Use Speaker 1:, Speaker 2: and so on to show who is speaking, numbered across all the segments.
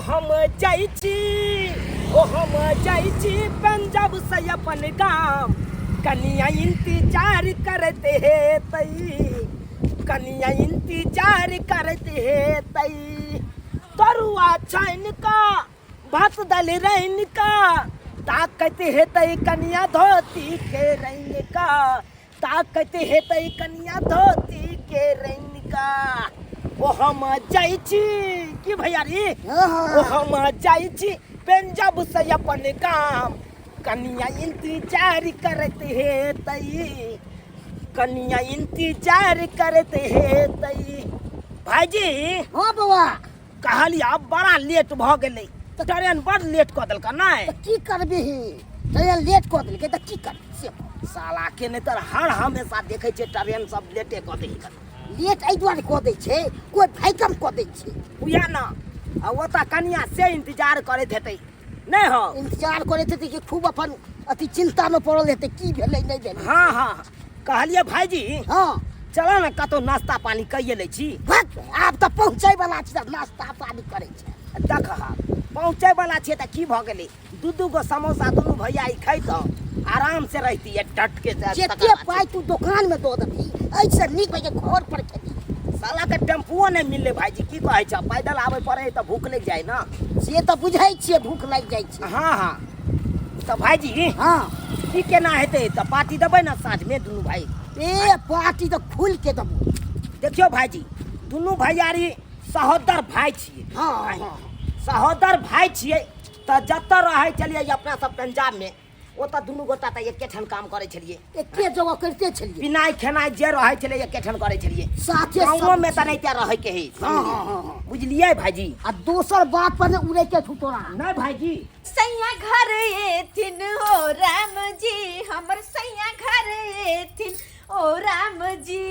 Speaker 1: हम जाइ छी, ओ हम जाइ छी पंजाब से अपन गाम, कनिया इंतजार करैत हेतै, कनिया इंतजार करैत हेतै। तरुआ छानि कऽ भात दालि रानि कऽ ताकैत हेतै कनिया धोती के रंग कऽ, ताकैत हेतै कनिया धोती के रंग कऽ। ओ हम जाइ छी की भैयारी, ओ हम जाइ छी पंजाब से अपन गाम, कनिया इंतजार करैत हेतै, कनिया इंतजार करैत हेतै। भाईजी।
Speaker 2: हाँ बौआ।
Speaker 1: कहलियै बड़ा लेट भऽ गेलै, ट्रेन बड़ लेट कऽ देलकै। नहि
Speaker 2: तऽ की करबिही, ट्रेन लेट कऽ देलकै तऽ की करबी से कह।
Speaker 1: साला के नहि तऽ हर हमेशा देखै छियै ट्रेन सब लेटे कऽ दै छै।
Speaker 2: लेट एहि दुआरे कऽ दै छै, कोइ भैकम कऽ दै छै।
Speaker 1: उएह ने, आ ओतऽ कनिया से इंतजार करैत हेतै। नहि हौ,
Speaker 2: इंतजार करैत हेतै कि खूब अपन अथी चिंतामे पड़ल हेतै, की भेलै नहि भेलै।
Speaker 1: हाँ हाँ, कहलियै भाईजी।
Speaker 2: हाँ।
Speaker 1: चलऽ ने कतहु नाश्ता पानी कैये लै छी।
Speaker 2: भक, आब तऽ पहुँचै वाला छी तऽ नाश्ता पानी करै छै।
Speaker 1: देख, पहुँचै वाला छियै तऽ की भऽ गेलै, दू दू गो समोसा दुनू भैया ई खैतौ आराम से रहती डट के।
Speaker 2: जते पाइ तू दोकान में दऽ देबही, एहिसँ नीक होइ छै घर पर खेती।
Speaker 1: साला के टेम्पुओ नहि मिललै भाईजी, की कहै छ, पैदल आबै पड़े तऽ भूख लागि जाइ ने।
Speaker 2: से तऽ बुझै छियै, भूख लागि जाइ छै।
Speaker 1: हाँ हाँ, तऽ भाईजी।
Speaker 2: हाँ।
Speaker 1: की केना हेतै, तऽ पार्टी देबै ने साँझमे दुनू भाई?
Speaker 2: ए पार्टी तऽ खुलि के देबो।
Speaker 1: देखियौ भाईजी, दुनू भैयारी सहोदर भाई छियै।
Speaker 2: हाँ, हाँ, हाँ।
Speaker 1: सहोदर भाई छियै तऽ जतऽ रहै छलियै अपना सब पंजाबमे, ओतऽ दुनू गोटा तऽ एके ठाम काम करै छलियै।
Speaker 2: एके जगह करिते छलियै।
Speaker 1: पिनाइ खेनाइ जे रहै छलै एके ठाम करै छलियै।
Speaker 2: साथे
Speaker 1: गाँवो
Speaker 2: सब
Speaker 1: में तऽ नहि रहै के है।
Speaker 2: हाँ, हाँ, हाँ, हाँ।
Speaker 1: बुझलियै भाईजी?
Speaker 2: आ दोसर बात पर ने उड़ै के छौ तोरा।
Speaker 1: नहि भाईजी।
Speaker 3: सैया घर एथिन ओ राम जी, हमर सैया घर एथिन ओ राम जी,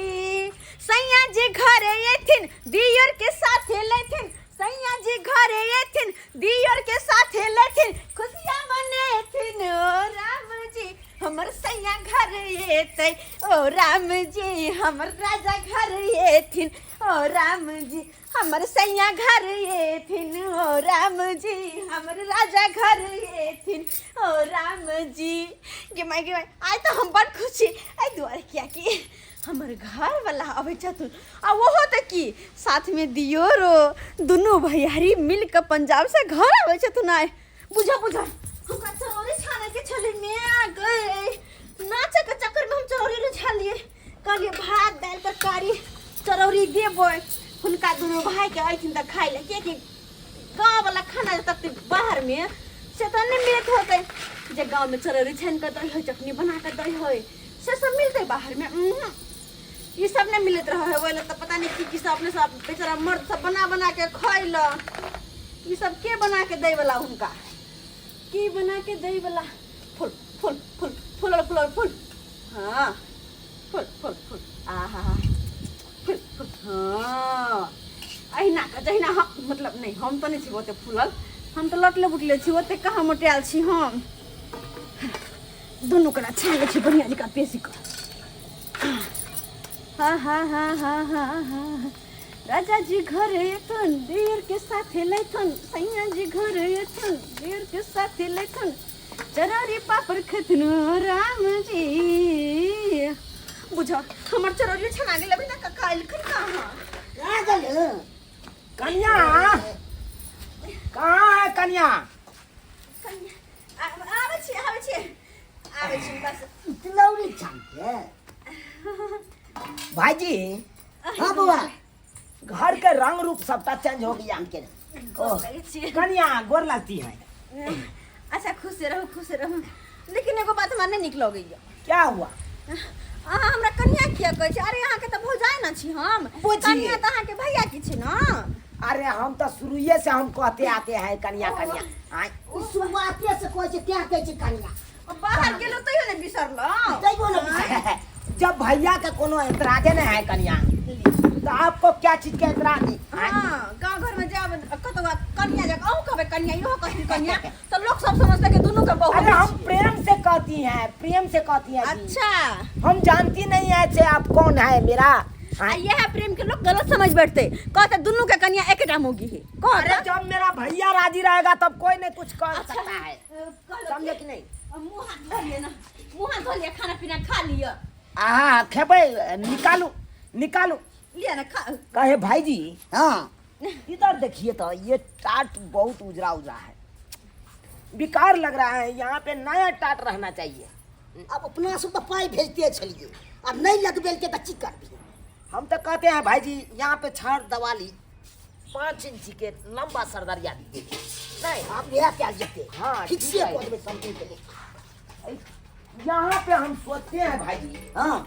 Speaker 3: सैया जी घर एथिन दियर के साथे लेथिन, सैया जी घर एथिन दियर के साथे लेथिन, खुशियाँ मनेथिन ओ राम जी, हमर सैया घर एतै ओ राम जी, हमर राजा घर एथिन ओ राम जी, हमर सैया घर एथिन ओ राम जी, हमर राजा घर एथिन ओ राम जी। गे माय गे माय, आइ तऽ हम बड़ खुश छी एहि दुआरे कियाकि हमर घरवला अबै छथुन, आ ओहो तऽ की साथमे दियोरो, दुनू भैयारी मिल कऽ पंजाबसँ घर अबै छथुन आइ। बुझा बुझा, हमरा चरौरी छानैके छलै, माय गै, नाचऽके चक्करमे हम चरौरी नहि छानलियै। कहलियै भात दालि तरकारी चरौरी देबै हुनका दुनू भाइके, अयथिन तऽ खाइ लए, किएकि गाँववला खाना जब तक बाहरमे से तऽ नहि मिलैत होतै। जे गाँवमे चरौरी छानि कऽ दै हइ, चटनी बना कऽ दै हइ, से सब मिलतै बाहरमे? उहुँ, ई सब नहि मिलैत रहै हइ। ओहि लए तऽ पता नहि की की सब अपने सब बेचारा मर्द सब बना बना के खैलक। ई सब के बना के दै वला हुनका, की बना के दै वला? फूल फूल फूल फूल फूल फूल, हाँ फूल फूल फूल, आहा फूल फूल, हाँ अहिना के जहिना हम, मतलब नहि हम तऽ नहि छी ओते फूलल, हम तऽ लटले बुटले छी, ओते कहाँ मोटायल छी हम। दुनू कना छानि लै छी बढ़िआँ जकाँ बेसी कऽ। हाँ हाँ हाँ हाँ हाँ हाँ, राजा जी घर एथुन देर के साथे लेथुन, सैया जी घर एथुन देर के साथे लेथुन, चरौरी पापड़ खेथुन राम जी। बुझ हमर चरौरी छना गेल, अभी तक कका एलखिन कहाँ?
Speaker 2: आ गेल।
Speaker 1: कन्या कहाँ है कन्या?
Speaker 3: कन्या आबै छी, आबै छी, आबै छी बस।
Speaker 2: तिलौरी छानके।
Speaker 1: भाईजी।
Speaker 2: हाँ बौआ।
Speaker 1: घर के रंग रूप सबटा चेंज हो गया।
Speaker 3: गोर लगै छी।
Speaker 1: कन्या गोर लगती है।
Speaker 3: अच्छा खुश रहू, खुश रहू, लेकिन एगो बात हमरा नहि नीक लगैया।
Speaker 1: क्या हुआ?
Speaker 3: अहाँ हमरा कन्या किया कहै छी? अरे अहाँके तऽ भौजाइ ने छी हम।
Speaker 1: बुझिए।
Speaker 3: कन्या तऽ अहाँके भैया की छी ने।
Speaker 1: अरे हम तो शुरुए से हम कहते आते हैं कन्या कन्या। आय।
Speaker 2: ओ शुरुआते से कहै छै, क्या कहै छै कन्या।
Speaker 3: बाहर गेलहुँ तैयो ने बिसरलहुँ।
Speaker 2: तैयो ने बिसरलहुँ।
Speaker 1: जब भैया के कोनो एतराजे नहीं है कन्या, तो आपको क्या चीज के एतराज है?
Speaker 3: हाँ, गाँव घर में जाब कतौ कन्या जाक अहूँ कहबै कन्या, इहो कहथिन कन्या, तो लोग सब समझते कि दोनों के बहू।
Speaker 1: अरे हम प्रेम से कहती हैं, प्रेम से कहती हैं जी।
Speaker 3: अच्छा।
Speaker 1: हम जानती नहीं है से आप कौन है मेरा।
Speaker 3: आ यह प्रेम के लोग गलत समझ बैठते, कहते दोनों के कन्या एक मोगी है।
Speaker 1: अरे जब मेरा भैया राजी राजी रहेगा तब कोई नहीं कुछ कर
Speaker 3: अच्छा,
Speaker 1: सकता है,
Speaker 3: कहलहुँ
Speaker 1: समझे कि नहीं?
Speaker 3: मुँह हाथ धो लिअ ना, मुँह हाथ धो लिअ, खाना पीना खा लिअ।
Speaker 1: आहा खेबै, निकालू निकालू।
Speaker 3: लिअ ना खा।
Speaker 1: कहे भाईजी।
Speaker 2: हाँ।
Speaker 1: इधर देखिए तो ये टाट बहुत उजरा उजरा है, बेकार लग रहा है, यहाँ पे नया टाट रहना चाहिए।
Speaker 2: अब अपना सब तऽ पाइ भेजते छलियै, आब नहि लगबेलकै तऽ की करबै?
Speaker 1: हम तो कहते हैं भाईजी यहाँ पे छड़ दवाली 5 इंची के लंबा सरदरिया दीजिए। नहीं
Speaker 2: आब इएह कयल जेतै।
Speaker 1: हाँ,
Speaker 2: फिक्से
Speaker 1: ठीक है।
Speaker 2: कऽ देबै सब दिन के लेल।
Speaker 1: यहाँ पे हम सोचते हैं भाईजी
Speaker 2: हाँ।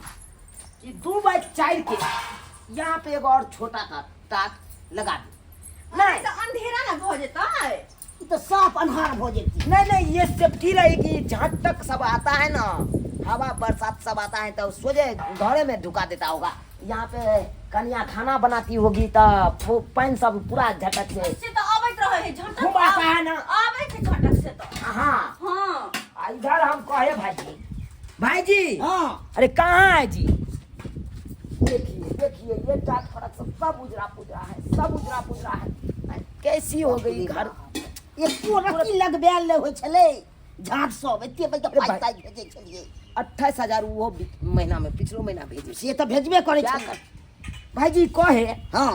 Speaker 1: कि 2 बाई 4 के यहाँ पे एक और छोटा सा टाट लगा दे।
Speaker 3: नहीं
Speaker 1: नहीं
Speaker 3: तऽ अंधेरा ना भऽ जेतै।
Speaker 2: ई तऽ साफ अन्हार भऽ जेतै।
Speaker 1: नहीं नहीं, ये सेफ्टी रहेगी, जहाँ तक सब आता है ना, हवा बरसात सब आता है तो सोझे घरे में ढुका देता होगा। यहाँ पे कन्या खाना बनाती होगी तो पानी सब पूरा झटक से
Speaker 3: से तऽ अबैत रहै है झटक।
Speaker 1: खूब आता है ना।
Speaker 3: अबै छै झटक से तऽ।
Speaker 1: हाँ।
Speaker 3: हाँ।
Speaker 1: आ इधर हम कहे भाईजी, भाईजी।
Speaker 2: हाँ।
Speaker 1: अरे कहाँ है जी? देखिए देखिए, ये टाट फड़क सब सब उजरा पुजरा है, सब उजरा पुजरा है, कैसी हो गई घर।
Speaker 2: एको रत्ती लगबेल नहि होइ छलै, झाँट सब एते बड़का
Speaker 1: अरे
Speaker 2: पाइ
Speaker 1: भाई।
Speaker 2: ताइ भेजै छलियै।
Speaker 1: 28,000 वो महीना में, पिछलो महीना भेजे।
Speaker 2: से तऽ भेजबे करै
Speaker 1: क्या
Speaker 2: छलै।
Speaker 1: कर भाईजी कहे।
Speaker 2: हाँ।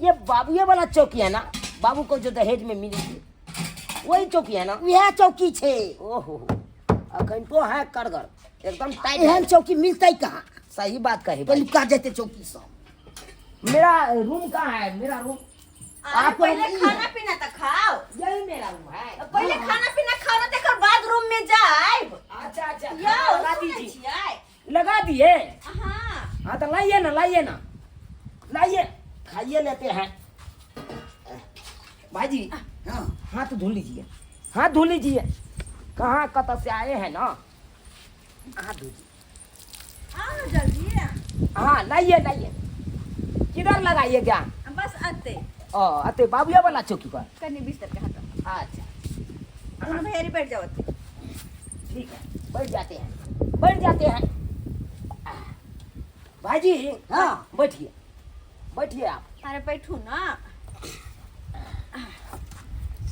Speaker 1: ये बाबूए वाला चौकी है ना, बाबू को जो दहेज में मिली थी वही चौकी है ना?
Speaker 2: वएह चौकी छै।
Speaker 1: ओहो, अखन तो है करगर एकदम टाइट।
Speaker 2: एहन चौकी मिलतै कहाँ?
Speaker 1: सही बात कहे भाई।
Speaker 2: पहिलुका जेतै चौकी सब।
Speaker 1: मेरा रूम कहाँ है? मेरा रूम
Speaker 3: अरे
Speaker 2: आपको
Speaker 3: पहिले
Speaker 2: ई
Speaker 3: खाना पीना तऽ खाओ।
Speaker 1: यही मेरा रूम है।
Speaker 3: पहिले खाना पीना खाओ ना, तकर बाद रूम में जाइब।
Speaker 1: अच्छा अच्छा,
Speaker 3: यौ,
Speaker 1: खाना लगा
Speaker 3: सुनै
Speaker 1: दीजिए।
Speaker 3: छियै?
Speaker 1: लगा दिए।
Speaker 3: हाँ।
Speaker 1: हाँ तो लाइए ना, लाइए ना, लाइए, खाइए लेते हैं भाईजी।
Speaker 2: हाँ।
Speaker 1: हाथ धो लीजिए, हाथ धो लीजिए, कहाँ कत से आए हैं ना, हाथ धो लीजिए।
Speaker 3: आओ ना जल्दी।
Speaker 1: हाँ लाइए लाइए, किधर लगाइए क्या?
Speaker 3: बस आते।
Speaker 1: ओ अते बाबूया वाला चौकी पर।
Speaker 3: कनी बिस्तर के हाथ।
Speaker 1: अच्छा।
Speaker 3: दोनों भैयारी बैठ जाओ अते।
Speaker 1: ठीक है, बैठ जाते हैं, बैठ जाते हैं भाईजी।
Speaker 2: हाँ।
Speaker 1: बैठिए बैठिए आप।
Speaker 3: अरे बैठू ना।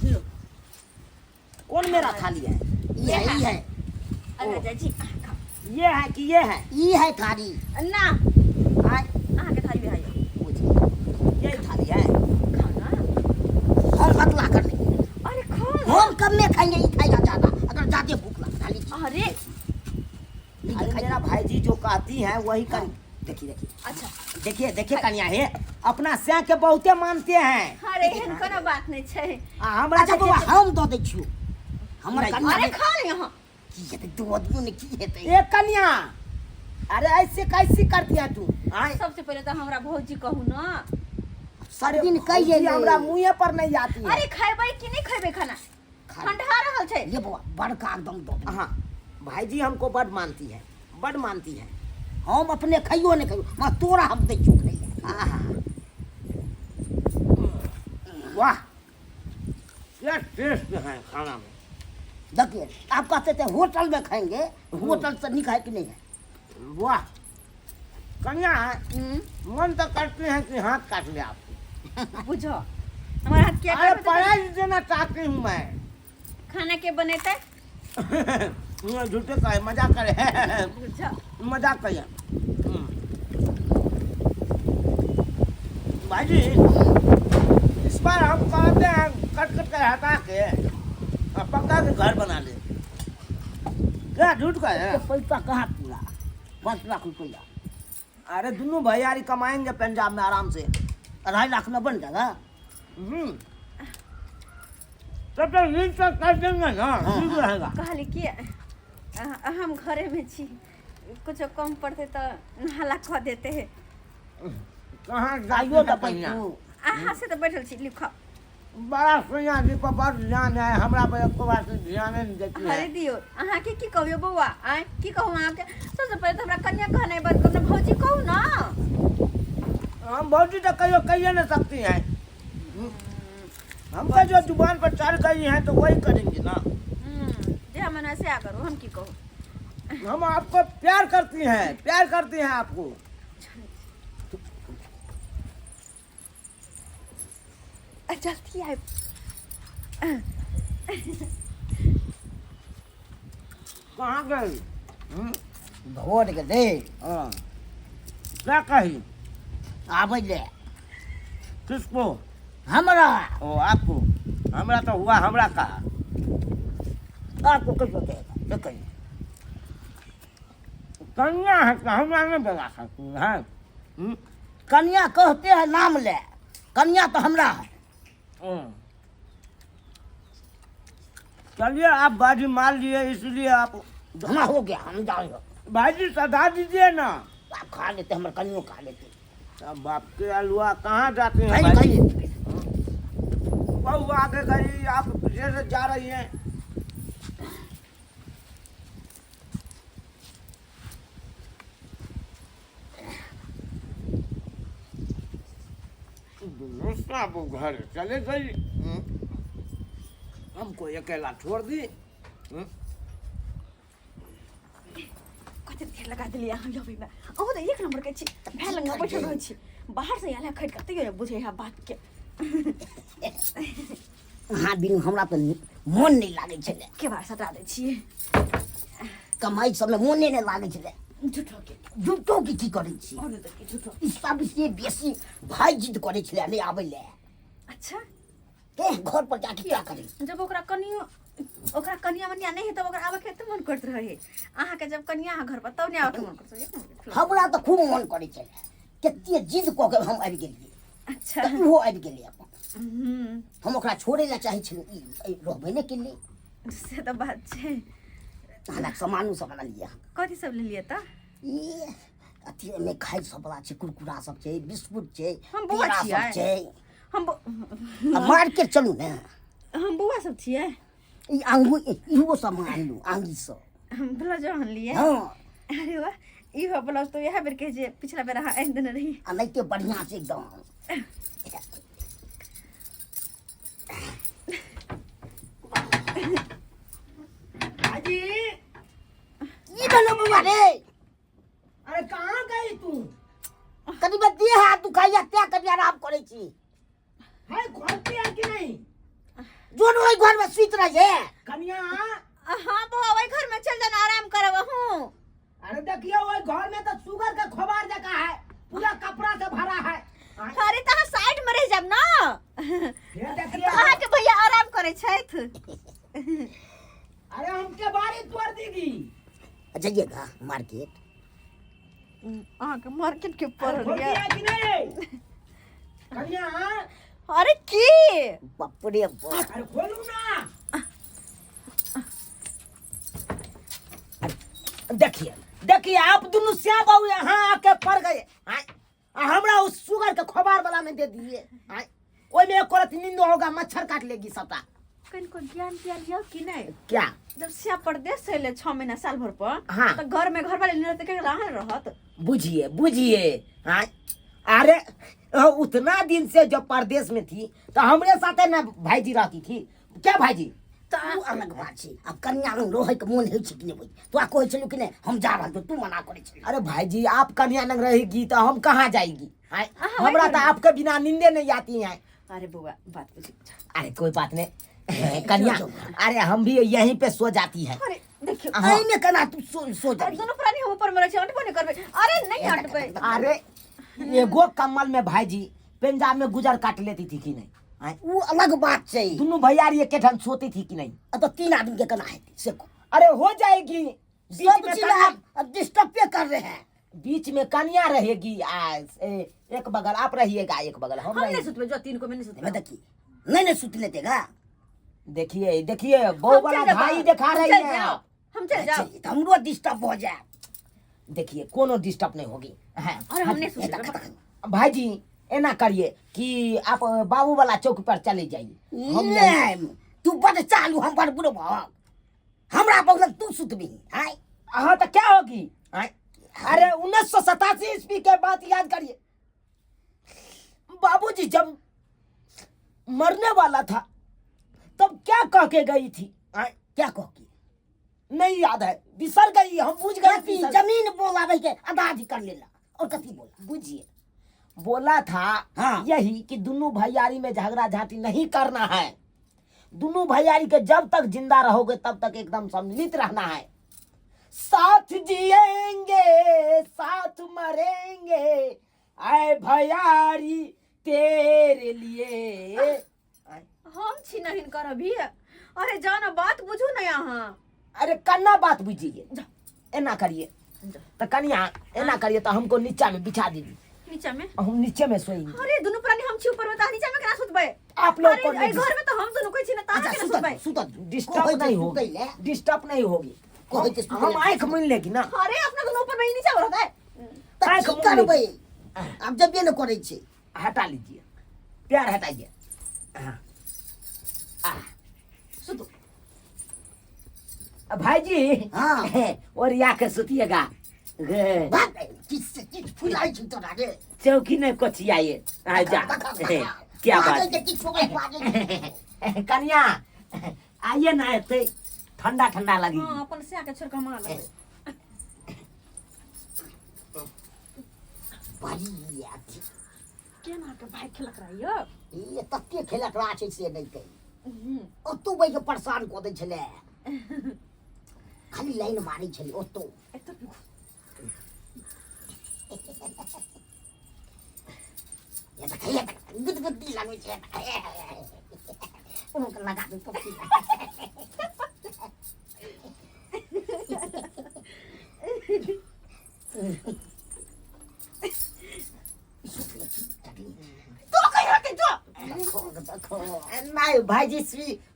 Speaker 2: लो।
Speaker 1: कौन मेरा थाली है?
Speaker 2: ई है, ई है।
Speaker 3: अरे जी, खाओ।
Speaker 1: ये है कि ये है?
Speaker 2: ई है थाली।
Speaker 3: ना।
Speaker 1: आय।
Speaker 3: अहाँ के थाली है।
Speaker 1: ये थाली है।
Speaker 3: खाओ ना।
Speaker 2: हम पतला कर लेंगे।
Speaker 3: अरे खाओ ना।
Speaker 2: हम कम में खाएंगे, ई खाएगा ज्यादा, अगर ज्यादा भूख लगे थाली की।
Speaker 3: अरे।
Speaker 2: लीजिए,
Speaker 1: अरे
Speaker 2: खाइए।
Speaker 1: मेरा भाई जी जो कहती है वही कर। देखिए देखिए।
Speaker 3: अच्छा।
Speaker 1: देखिए देखिए कन्या है, अपना स्या के बहुते मानते हैं।
Speaker 3: अरे एहन कोनो बात नहीं छै।
Speaker 1: आ हमरा
Speaker 2: अच्छा
Speaker 1: देखिए
Speaker 2: बौआ,
Speaker 1: तो-
Speaker 2: हम दऽ दै छियौ। हमर
Speaker 1: नहीं।
Speaker 2: कन्या
Speaker 3: अरे
Speaker 2: नहि-
Speaker 3: खा ले यहाँ।
Speaker 2: की हेतै, दू आदमी ने की हेतै?
Speaker 1: ए कन्या, अरे ऐसे कैसे करती है तू? आय।
Speaker 3: सबसे पहले तो हमरा भौजी कहू ना।
Speaker 2: सब दिन कहि
Speaker 1: भौजी
Speaker 2: एलै।
Speaker 1: हमरा मुँहे पर नहीं आती है।
Speaker 3: अरे खेबै कि नहीं खेबै खाना?
Speaker 2: खा।
Speaker 3: ठंडा रहल छै।
Speaker 2: ये बौआ, बड़का एकदम दऽ देबै।
Speaker 1: हाँ भाईजी हमको बड़ मानती है, बड़ मानती है।
Speaker 2: हम अपने खाइयो नहीं खाइयो, मगर तोरा हम दै छियौ खाइले।
Speaker 1: आहा। वाह क्या टेस्ट है खाना में।
Speaker 2: देखिए आप कहते थे होटल में खाएंगे, होटल से निक है कि नहीं है?
Speaker 1: वाह कन्या है, मन तो करते हैं कि हाथ काट ले आप।
Speaker 3: बुझो हमारा हाथ क्या
Speaker 1: अरे
Speaker 3: करबे तो
Speaker 1: पढ़ाई देना चाहती हूँ मैं।
Speaker 3: खाना के बनेते?
Speaker 1: झूठे कहे, मजाक करे।
Speaker 3: बुझो।
Speaker 1: मजाक करे। भाईजी इस बार हम कहते हैं कट कट कर हटा के और पक्का के घर बना ले। क्या झूठ का है?
Speaker 2: तो पैसा कहाँ पूरा? 5 लाख रुपया।
Speaker 1: अरे दोनों भैयारी कमाएंगे पंजाब में आराम से।
Speaker 2: 2.5 लाख में बन जाएगा।
Speaker 1: तब तो ऋण तो कर देंगे ना,
Speaker 2: हाँ,
Speaker 1: ठीक
Speaker 2: हाँ।
Speaker 1: रहेगा।
Speaker 3: कहली कि हम घरे में छी, कुछ कम पड़ते तो नहाला कह देते हैं।
Speaker 1: कहाँ
Speaker 2: जाइयो
Speaker 1: जाती
Speaker 2: तो
Speaker 1: है कन्या?
Speaker 2: बैठू।
Speaker 3: अहाँ से तो बैठल छी, लिखो।
Speaker 1: बड़ा सोनिया जी पर बड़ ध्यान है, हमरा पर एको बार से ध्यान नहीं देती है।
Speaker 3: अरे दियो, अहाँ के की कहियो बौआ? आँय, की कहू अहाँ के? सबसे पहिले तो हमरा कन्या कहनाइ बंद करू, भौजी कहू ना।
Speaker 1: हम भौजी तो कहियो कहिए नहीं सकती हैं। हमका जो जुबान पर चढ़ गई है तो वही करेंगे ना।
Speaker 3: जे हम मन से आ करू, हम की कहू?
Speaker 1: हम आपको प्यार करती हैं, प्यार करती हैं आपको।
Speaker 3: जल्दी आए।
Speaker 4: कहाँ गई?
Speaker 2: भोर के दे।
Speaker 4: हाँ, क्या कही?
Speaker 2: आबै ले।
Speaker 4: किसको?
Speaker 2: हमरा।
Speaker 4: ओ आपको? हमरा तो हुआ, हमरा कहा।
Speaker 2: आपको कैसे कहेगा से कहिए।
Speaker 4: कन्या है तो हमरा नहीं बोला सकती है।
Speaker 2: कन्या कहते हैं नाम ले, कन्या तो हमरा है।
Speaker 4: चलिए आप बाजी मार लिए इसलिए आप
Speaker 2: हमरा हो गया, हम जाएंगे।
Speaker 4: भाईजी सधा दीजिए ना।
Speaker 2: आप खा लेते, हमर कनियो खा लेते।
Speaker 4: अब बाप के अलुआ कहाँ जाते हैं?
Speaker 2: खाइए,
Speaker 4: भाई?
Speaker 2: खाइए।
Speaker 4: बहू आगे गई, आप पीछे से जा रही हैं। दोनों साहब घर चले गई, हमको अकेला छोड़ दी।
Speaker 3: कते देर लगा देलियै अहाँ अबैमे। अहूँ तऽ एक नम्बरके छी, भाय लग बैठल रहै छी, बाहरसँ आयल है खटि कऽ, तैयो नहि बुझै है बातके।
Speaker 2: अहाँ बिनु हमरा तऽ मोन नहि लागै छलै।
Speaker 3: के बार सटा दै छियै।
Speaker 2: कमाइ सबमे मोने नहि लागै छलै।
Speaker 3: झूठोके।
Speaker 2: झूठोके की करै छी?
Speaker 3: आओर नहि तऽ की झूठो।
Speaker 2: ई सबसे बेसी भाय जिद करै छलै नहि आबै लए।
Speaker 3: अच्छा।
Speaker 2: ते घर पर जाके क्या करी?
Speaker 3: जब ओकरा कनियो, ओकरा कनिया मनिया नहि है तब ओकरा आबऽ के एते मन करैत रहै। अहाँके जब कनिया अहाँ घर पर तब नहि आबऽ के मन करैत रहै। एक नम्बर के।
Speaker 2: हमरा तऽ खूब मन करै छलै, कते जिद कऽ के हम आबि गेलियै।
Speaker 3: अच्छा।
Speaker 2: तऽ ओहो आबि गेलै अपन।
Speaker 3: हम्म।
Speaker 2: हम ओकरा छोड़ै लए चाहै छलहुँ, ई रहबे नहि केलै।
Speaker 3: से तऽ बात छै।
Speaker 2: हमरा सामानो सब आनलियै।
Speaker 3: कथी सब लेलियै तऽ?
Speaker 2: ई अथी एहिमे खाइ सब बला छै, कुरकुरा सब छै, बिस्कुट छै,
Speaker 3: हम बौआ
Speaker 2: केरा सब
Speaker 3: छियै।
Speaker 2: छै।
Speaker 3: हम
Speaker 2: आ मार्केट चलू ने।
Speaker 3: हम बौआ सब छियै।
Speaker 2: ई आंगू इहो सब आनलहुँ, आंगी सब।
Speaker 3: हम ब्लाउज आनलियै।
Speaker 2: हँ।
Speaker 3: अरे वाह, इहो ब्लाउज तऽ इएह बेर कहै जे पिछला बेर अहाँ आनि देने रही।
Speaker 2: आ नहि बढ़िआँ छै एकदम।
Speaker 1: भाजी।
Speaker 2: की भेलो बौआ रे?
Speaker 1: अरे कहाँ गई तू?
Speaker 2: कनी बे देह हाथ दुखाइया तें कनी आराम करै छी।
Speaker 1: है घर पे है कि नहीं?
Speaker 2: जोन ओहि घर में सुति रहे है।
Speaker 1: कनिया।
Speaker 3: हाँ बौआ, ओहि घर में चल जाना, आराम करब अहूँ।
Speaker 1: अरे देखियो ओहि घर में तो सुगर के खोबार जका है, पूरा कपड़ा से भरा है।
Speaker 3: अरे तो अहाँ साइड में रह जाब ना।
Speaker 1: फिर देखियो।
Speaker 3: अहाँ के भैया आराम करै छथि।
Speaker 1: अरे हमके बारी तोड़ देगी।
Speaker 2: जाइएगा मार्केट।
Speaker 3: अहाँ के मार्केट के
Speaker 1: अरे
Speaker 3: पड़ल
Speaker 1: खोल
Speaker 3: ये।
Speaker 1: दिया कि नहीं? कनिया।
Speaker 3: अरे की?
Speaker 2: बाप रे बाप।
Speaker 1: अरे खोलू ना। देखिए देखिए आप दोनों श्याम बाबू यहाँ आके पड़ गए। आय, आ हमरा उस सुगर के खोबार वाला में दे दिए। आय, ओय में एक औरत नींद होगा, मच्छर काट लेगी सबटा।
Speaker 3: कनिको ज्ञान त्यान यौ कि नहि?
Speaker 1: क्या?
Speaker 3: जब श्याम परदेश से एलै 6 महीना साल भर पर,
Speaker 1: हाँ।
Speaker 3: तऽ घर में घर वाले नहि रहतै, केकरा अहाँ रहत?
Speaker 1: बुझिए बुझिए। हाँ, अरे उतना दिन से जब परदेश में थी तो हमरे साथे ना भाईजी रहती थी। क्या भाईजी?
Speaker 2: तऽ उ अलग बात छै। आब कन्या लग रहैके मोन होइ छै कि नहि होइ? तोरा कहै छलहुँ कि नहि हम जा रहल छी, तू मना करै छलही।
Speaker 1: अरे भाईजी आप कन्या लग रहेगी तो हम कहाँ जाएगी? हाँ,
Speaker 3: अहाँ
Speaker 1: हमरा
Speaker 3: वही
Speaker 1: तो आपके बिना नींदे नहीं आती है।
Speaker 3: अरे बौआ बात बुझी।
Speaker 1: अरे कोई बात नहीं कन्या, अरे हम भी यहीं पे सो जाती है।
Speaker 3: अरे देखियो।
Speaker 1: हाँ।
Speaker 2: एहिमे केना तू सो
Speaker 3: अरे
Speaker 2: जाबी?
Speaker 3: दुनू प्राणी हम ऊपर में रहै छी, अंटबो नहि करबै। अरे नहि अंटबै।
Speaker 1: अरे एगो कम्बल में भाईजी पंजाब में गुजर काट लेती थी कि नहीं? आँय?
Speaker 2: उ अलग बात छै।
Speaker 1: दुनू भैयारी एके ठाम सोती थी कि नहीं?
Speaker 2: आ तऽ 3 आदमी के केना हेतै से कहू।
Speaker 1: अरे हो जाएगी। बीच
Speaker 2: सब
Speaker 1: में
Speaker 2: चीज
Speaker 1: कन्या-
Speaker 2: आप अब डिस्टर्ब पे कर रहे हैं।
Speaker 1: बीच में कन्या रहेगी, आ, एक बगल आप रहिएगा, एक बगल हम
Speaker 3: हम नहीं
Speaker 1: रहेंगे।
Speaker 3: सुतबै, जो 3 को में नहीं सुतबै।
Speaker 2: मैं देखिए नहीं नहीं सुतने देगा।
Speaker 1: देखिए देखिए बहू
Speaker 3: हम
Speaker 1: वाला
Speaker 3: चल जाओ।
Speaker 1: भाई दिखा
Speaker 3: हम
Speaker 1: रही
Speaker 3: चल
Speaker 1: है
Speaker 3: जाओ।
Speaker 1: आप।
Speaker 3: हम चल जाओ।
Speaker 2: अच्छा, तो हमरो डिस्टर्ब हो जाए।
Speaker 1: देखिए कोनो डिस्टर्ब नहीं होगी। हाँ।
Speaker 3: अरे हम नहीं सुतबै।
Speaker 1: भाईजी एना करिए कि आप बाबू वाला चौक पर चले जाइए। हम यहीं-
Speaker 2: नहीं, तू बड़ चालू, हम बड़ बुढ़ो भग। हमरा बगल तू सुतबी। आय।
Speaker 1: हाँ तो क्या होगी? आय। अरे 1987 ईस्वी के बात याद करिए, बाबूजी जब मरने वाला था तब क्या कह के गई थी? आय।
Speaker 2: क्या कह के?
Speaker 1: नहीं याद है, बिसर गई, हम बुझ गए।
Speaker 2: कथी
Speaker 1: बिसर गई।
Speaker 2: जमीन बोलावे के आधा आधी कर लेला और कथी बोला?
Speaker 1: बुझिए बोला था।
Speaker 2: हाँ।
Speaker 1: यही कि दोनों भैयारी में झगड़ा झांटी नहीं करना है, दोनों भैयारी के जब तक जिंदा रहोगे तब तक एकदम सम्मिलित रहना है। साथ जिएंगे साथ मरेंगे आए भैयारी तेरे लिए।
Speaker 3: हम छी न हिनकर अभी। अरे जाओ ना, बात बुझू ना यहाँ।
Speaker 1: अरे कन्ना बात बुझिए, एना करिए तो कनिया एना करिए तो हमको नीचा में बिछा दीजिए।
Speaker 3: नीचा में?
Speaker 1: हम नीचे में सोएंगे।
Speaker 3: अरे दुनू प्राणी हम छी ऊपर में, त नीचा में केना सुतबै?
Speaker 1: आप लोग
Speaker 3: अरे
Speaker 1: को
Speaker 3: एहि घर में तो हम दुनू कोई छी ना, तहाँ
Speaker 2: अच्छा
Speaker 3: केना
Speaker 2: सुतत
Speaker 3: सुतबै?
Speaker 2: सुतत
Speaker 1: डिस्टर्ब नहीं होगी, डिस्टर्ब नहीं होगी।
Speaker 2: कहै छै सुतै
Speaker 1: हम
Speaker 2: ले।
Speaker 1: आंख मूंद लेगी ना।
Speaker 3: अरे अपना दुनू ऊपर में ही नीचा में रहता है।
Speaker 2: तऽ
Speaker 1: आँखि
Speaker 2: की
Speaker 1: मूंद
Speaker 2: करबै आब जबे ने करै छै।
Speaker 1: हटा लीजिए, प्यार हटाइए। हाँ। आ,
Speaker 3: सुतू।
Speaker 1: भाई जी
Speaker 2: हाँ।
Speaker 1: और या के सुतिएगा।
Speaker 2: भाग, किछ किछ फुलाइ छै तोरा रे।
Speaker 1: चौकी नहीं कोचियाए आ जा। क्या बात
Speaker 2: बाजै छै, किछ फुलाइ बाजै छै।
Speaker 1: कन्या आइए ना, एते ठंडा ठंडा लगी।
Speaker 3: हाँ अपन से आके छोड़ के हम आ लगबै।
Speaker 2: बड़ी अथी
Speaker 3: केना के भाई खेलक रही यौ?
Speaker 2: ई तते खेलक रहा छै से नहि कही। ओतौ बैठ के परेशान कऽ दै छलै, खाली लाइन मारै छलै ओतौ।
Speaker 3: एतऽ
Speaker 2: ये देख, ये देख, गुदगुदी लागै छै। ओहो लगा दे पप्पी।
Speaker 3: तो कहियो के जो
Speaker 2: देखो देखो।
Speaker 1: नहीं भाई जी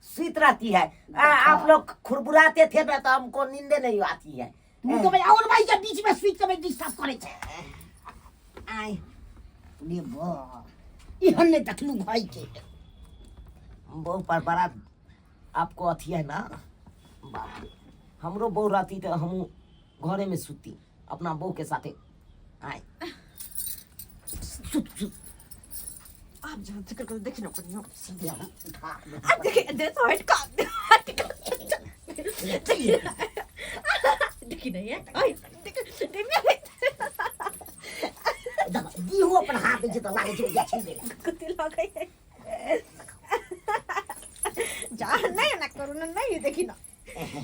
Speaker 1: सुइत रहती है। आप लोग खुरबुराते थे ना तो हमको नींदे नहीं आती है।
Speaker 2: तू तो भाई और भाई के बीच में स्विच के डिस्टर्ब करे छै।
Speaker 1: आय
Speaker 2: रे बा, इहन नहीं देखलू भाई के।
Speaker 1: बहु पर बड़ा आपको अथी है ना। बाप रे, हमरो बहू रहती तो हम घरे में सुती अपना बहू के साथे। आय
Speaker 2: सुत सुत।
Speaker 3: आप जहाँ जिक्र कर देखी ना करियो।
Speaker 2: सीधे उठा।
Speaker 3: अब देखिए दे तो हट का हट का देखी नहीं है। आई देख देख
Speaker 2: देख दीहो अपन हाथ दै छै तऽ लागै छै जा छीन देला।
Speaker 3: कुत्ती लग गई है। जा नहीं ना करू ना, नहीं देखी ना।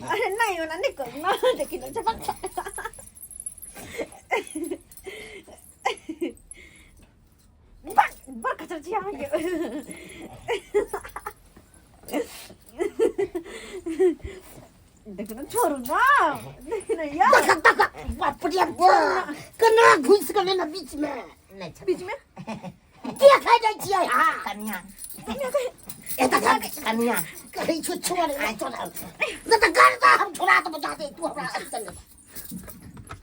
Speaker 3: अरे नहीं ना नहीं करू ना, देखी ना जब बड़ बड़ खचर छी अहाँके। देखू ना, छोड़ू ना, देखी ना यार।
Speaker 2: देख देख, बाप रे बाप, केना घुसि गेलै ने बीच में।
Speaker 1: नहीं छोड़ू।
Speaker 3: बीच में
Speaker 2: देखै जाइ छियै। हाँ
Speaker 1: कन्या
Speaker 2: ए देख
Speaker 1: कन्या
Speaker 2: कहै छौ छोड़ नहि छोड़ नहि तऽ गर्दा हम छोड़ा तऽ बचा दे तू हमरा चल।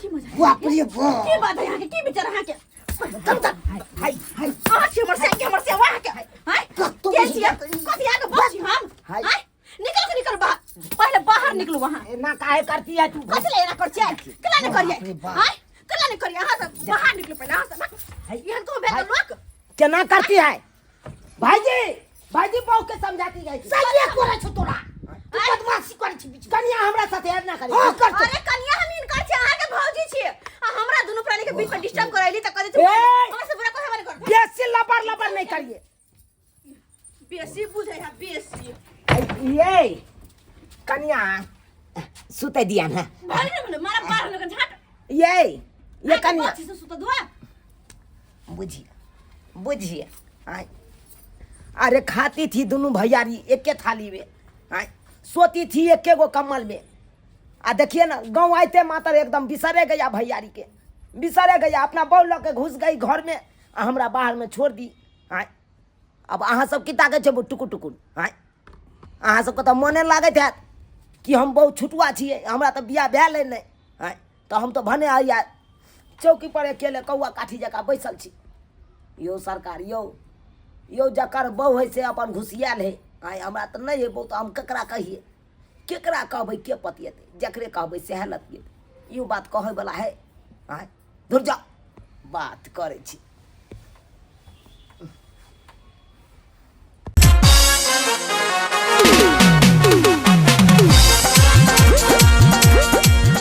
Speaker 3: की मजा
Speaker 2: बाप रे बाप,
Speaker 3: की बात है अहाँके, की विचार अहाँके?
Speaker 2: तब तक
Speaker 1: हाय हाय
Speaker 3: अहाँ छी हमर से, हमर से अहाँके हाय
Speaker 2: कतौ
Speaker 3: के छियै कथी अहाँके बस छी हम?
Speaker 1: हाय।
Speaker 3: हाय निकल के निकल बाहर, पहले बाहर निकलू वहाँ।
Speaker 1: एना काहे करती है तू?
Speaker 3: कथी ले एना कर छियै? केना नहि
Speaker 2: बाप रे
Speaker 3: करियै?
Speaker 2: बाप।
Speaker 3: हाय केना नहि करियै? अहाँ सब बाहर निकलू पहले, अहाँ सब।
Speaker 1: हाय।
Speaker 3: एहन कहू भेल लोक
Speaker 1: केना करती है? भाईजी भाईजी बहू के समझाती गई।
Speaker 2: सहिए करै छौ तोरा, तू बदमाशी करै छी बीच में।
Speaker 1: कन्या हमरा साथे एना करी।
Speaker 2: हाँ, कर।
Speaker 3: अरे कन्या हम इनकर छी, अहाँ के भौजी छी आ हमरा दुनू प्राणी के बीच में डिस्टर्ब करैली त कहै छै
Speaker 1: ए!
Speaker 3: हमरा से बुरा कोई हमारे कर।
Speaker 1: बेसी लबर लबर नहीं करिए।
Speaker 3: बेसी बुझै है बेसी।
Speaker 1: ये कन्या सुते दिया ना।
Speaker 3: भरि ने बोले मारा बाहर लोगन झाट।
Speaker 1: ये कन्या
Speaker 3: अच्छी से सुत दुआ।
Speaker 1: बुझिए बुझिए। आय अरे खाती थी दोनों भैयारी एके थाली में, आय सोती थी एके गो कम्बल में। आ देखिए ना गाँव आते मातर एकदम बिसरे गया भैयारी के, बिसरे गया अपना बहू लऽ के घुस गई घर में आ हमरा बाहर में छोड़ दी। आय अब अहाँ सब की ताकै छै टुकुर टुकुर? आय अहाँ सबके तऽ मने लागैत हैत कि हम बहुत छुटुआ छियै, हमरा तऽ बियाह भेल नहि। आय तऽ हम तऽ भने आइया चौकी पर अकेले कौआ काठी जकाँ बैसल छी। यौ सरकार यौ, यौ जकर बहू है से अपन घुसियाल है। आय हमरा तऽ नहि है बहू तऽ हम केकरा कहियै, केकरा कहबै, के पतियेतै? जकरे कहबै सएह लतियेतै। इहो बात कहैवला है? आँय धुर जाउ, बात करै छी।